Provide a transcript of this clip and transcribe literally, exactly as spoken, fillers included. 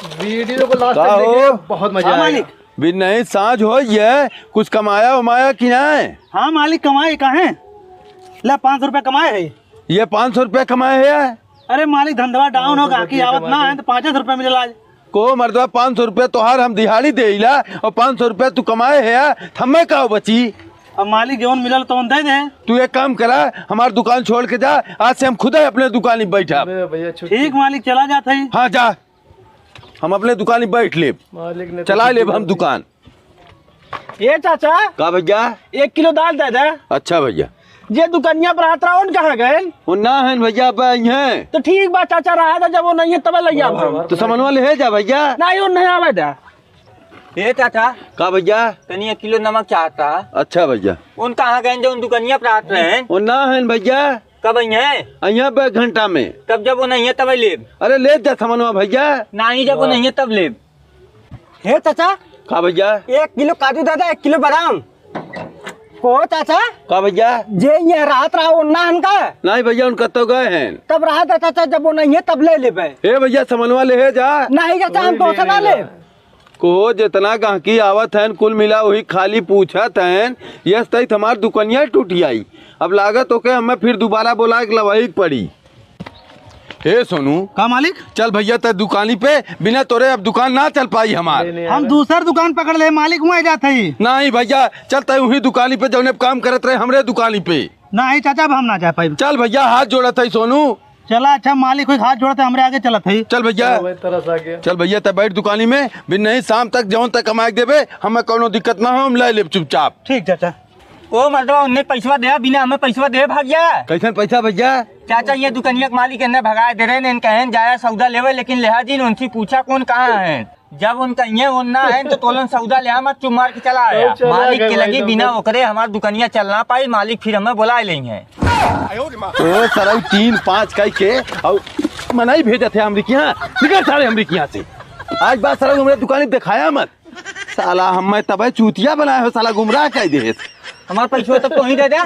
वीडियो को लास्ट का तक हो? देखिए, बहुत मजा हाँ, आएगा। मालिक। बिन नहीं, साँझ होइ गए, कुछ कमाया उमाया कि नहीं? हाँ मालिक, कमाए काहे? ला, पाँच सौ रुपया कमाए है। ये पाँच सौ रुपया कमाए है? अरे मालिक, धंधवा डाउन हो, गाहकी आवत ना है, तो पाँचे सौ रुपया मिलेला आज। को मर्दवा, पाँच सौ रुपया तोहार हम दिहाड़ी देइला और पाँच सौ रुपया तू कमाए है, तो हमें का बची? अब मालिक जौन मिलल तौन दे दे। तू एक काम करा, हमार दुकान छोड़ के जा, आज से हम खुद ही अपने दुकान में बैठा। अरे भैया, छुट्टी। ठीक मालिक, चला जात है। हाँ, जा, हम अपने दुकान में बैठ लेब, मालिक ने तो चला छुट्टी लेब हम कर दी। दुकान। ए चाचा, का भैया? एक किलो दाल दे दे। अच्छा भैया। जे दुकनिया पर रहत रहा, उन कहाँ गए? वो ना है भैया, अब आई हैं। तो ठीक बा चाचा, रहा था, जब वो नहीं है तब ले आवा। तो समनवा ले जा भैया। नहीं, वो नहीं आवे दे। ए चाचा। का भैया? तनी एक किलो नमक चाहता। अच्छा भैया। उन कहाँ गए जो उन दुकनिया पर रहत रहे? वो ना है भैया। कब आई हैं? आई हैं अब एक घंटा में। तब जब वो नहीं है तब लेब। अरे ले जा समनवा भैया। नहीं, जब वो नहीं है तब लेब। हे चाचा। का भैया? एक किलो काजू दे दे, एक किलो बादाम। को चाचा? का भैया? जे ये रात रहा, वो ना हन का? नहीं भैया, उनका तो गए हैं। तब रहा दे चाचा, जब वो नहीं है, तब ले लेबे। हे भैया, समनवा ले हे जा। नहीं चाचा, हम तो से ना ले। को जितना गहकी आवत हैं, कुल मिला वही खाली पूछत हैं। यस तई हमार दुकनिया टूट आई। अब लागत ओके हमें फिर दोबारा बोला के लवाई के पड़ी। हे सोनू। का मालिक? चल भैया, तै दुकानी पे, बिना तोरे अब दुकान ना चल पाई हमार। नहीं, नहीं, हम दूसर दुकान पकड़ ले, मालिक वहीं जात हई। नहीं भैया, चल तै वही दुकानी पे, जौने काम करत रहे हमरे दुकानी पे। नहीं चाचा, अब हम ना जा पाई। चल भैया, हाथ जोड़त हई सोनू। चला अच्छा, मालिक कोई हाथ जोड़त है, हमरे आगे चलत हई। चल भैया। चलो भाई, तरस आ गया। चल भैया, तै बैठ दुकानी में, बिन नहीं शाम तक जौन तक कमाए के देबे, हमें कौनो दिक्कत ना हो, हम ले लेब चुपचाप। ठीक चाचा। ओ मर्दवा, उन्हें पैसवा दे, बिना हमें पैसवा दे भाग जा। कैसन पैसा भैया? चाचा, ये दुकनिया के मालिक इन्हें भगाए दे रहे, इन्हें कहें जाया सौदा लेवे, लेकिन लेहा जी ने उनसे पूछा कौन कहाँ है। जब उनका ये ओन ना है तो तोलन सौदा ले मत, चुप मार के चला आया। चला मालिक गए के भाई लगी लोग। बिना ओकरे हमार दुकनिया चल ना पाई, मालिक फिर हमें बुला लेंगे। ओ सरऊ तीन पाँच कई के और मनई भेजत है हमरी के यहाँ, निकल सारे हमरी के यहाँ से। आज बाद सरऊ हमरे दुकानी दिखाया मत। साला हमें तबे चूतिया बनाए हो, साला गुमराह कर दे। हमार पैसवा तब तो ही दे दे।